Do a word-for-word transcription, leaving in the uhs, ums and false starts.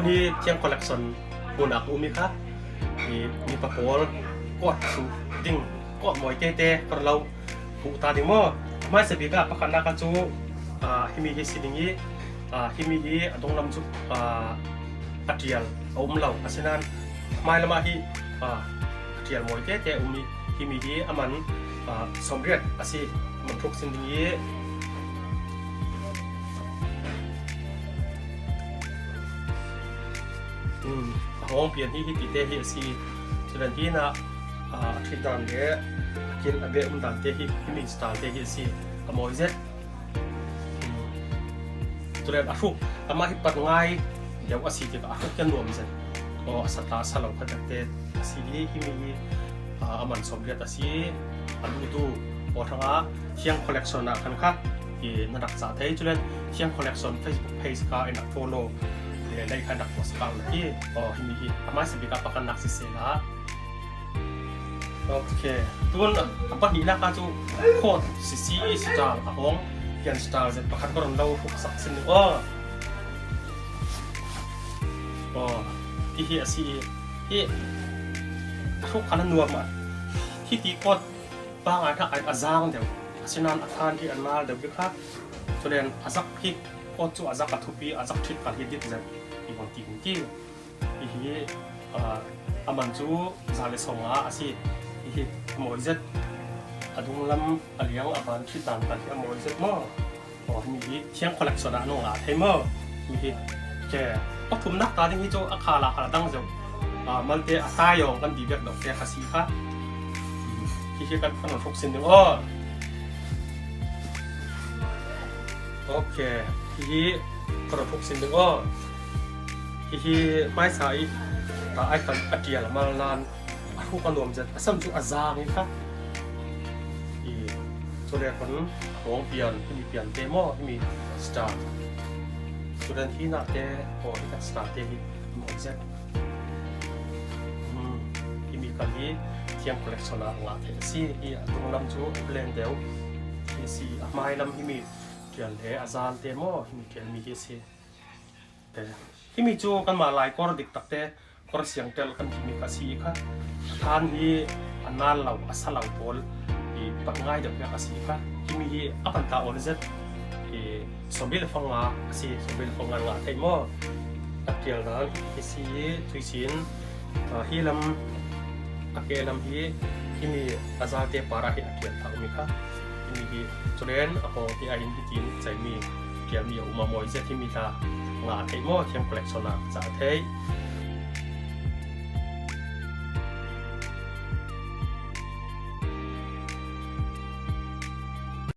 Hi Thiang Collection hmun ah ka um hi kha. Hi mipa pawl coat suh ding, coat mawi tete ka lo hmuh ta ding maw? Hmaisa bik ah pakhatnak ah chu, ah, himi hi si ding hi, ah, himi hi a dunglam chu, ah, a ṭial a um lo. Asinan hmailam ah hi, ah, a ṭial mawi tete um hi. Himi hi a man, ah, sawmriat a si, a man thuk sin ding hi. Hmm, a hawng pian hi, hi tite hi a si. Chulen hi na, ah, a ṭhit dan le a kil a beh um dan te hi, himi style te hi a si. A mawi zet. Chulen a hruk, amah hi pat ngai deuh a si tikah a hruk hi a nuam zet. Aw, a sa ta, a sa lo kha deuh te a si hi, himi hi, ah, a man sawmriat a si. A lutu aw thanga Thiang Collection ah khan kha i na rak chah thei. Chulen Thiang Collection Facebook page kha i na follow le like kha i na post kha uh hi. Aw, himi hi a hmaisa bik ah pakhatnak sisela. Ok. Tun a pahnihnak ah chu coat sisi, style a hawng pian style zet pakhat ka run lo hruk sak sin ding. Aw. Aw. Ti hi a si hi. Hi. A hruk khan a nuam a. Hi ti coat pangai thak a zang deuh. Asinan a than hi a nal deuh hi kha. Chulen a zak hi coat chu a zak a thupi, a zak ṭhit kal hi dit zet. I bang ti hi. Hi hi, ah, a man chu za le sawmnga a si. Hi hi a mawi zet. A dunglam a liang a ban ṭhit dan kal hi a mawi zet maw? Aw, himi hi Thiang Collection ah nong la thei maw? Himi hi. Ke, pathumnak ta ding hi chu a khala khala dang zeuh. Ah, malte a tai awng kan ti bek deuh te kha si kha. Hi hi kan, kan thuk sin ding aw. Ok. Hi hi kan thuk sin ding aw. Hi hi hmaisa i ta ai khan a ṭial mal nan a hruk a nuam zet, a sam chu a zang hi kha. I, chule khan a hawng pian, himi pian te maw, himi style. Chulen hi na te, aw, hi kha style te hi a mawi zet. Hmm, himi kal hi Thiang Collection ah ngah theih a si. Hi a dunglam chu a plain deuh hi a si, a hmailam himi ṭial le a zal te maw, himi ṭial mi hi a si. Eh, himi chu kanmah lai kawr dik takte, kawr siang tel kan timi kha si kha. A than hi a nal lo, a sa lo pawl i pat ngai deuh pek a si kha. Himi hi a pan ta awn zet. I sawmli le fanga a si, sawmli le fanga ngah theih maw? A ṭial dan hi si, tui sin, ah, hi lam, a ke lam hi, himi a zalte para hi a ṭial ta um hi kha. Himi hi, chulen a hawng hi a hin hitin chai mi, ṭial mi a um a mawi zet himi ta ngah theih maw, Thiang Collection ah chah theih.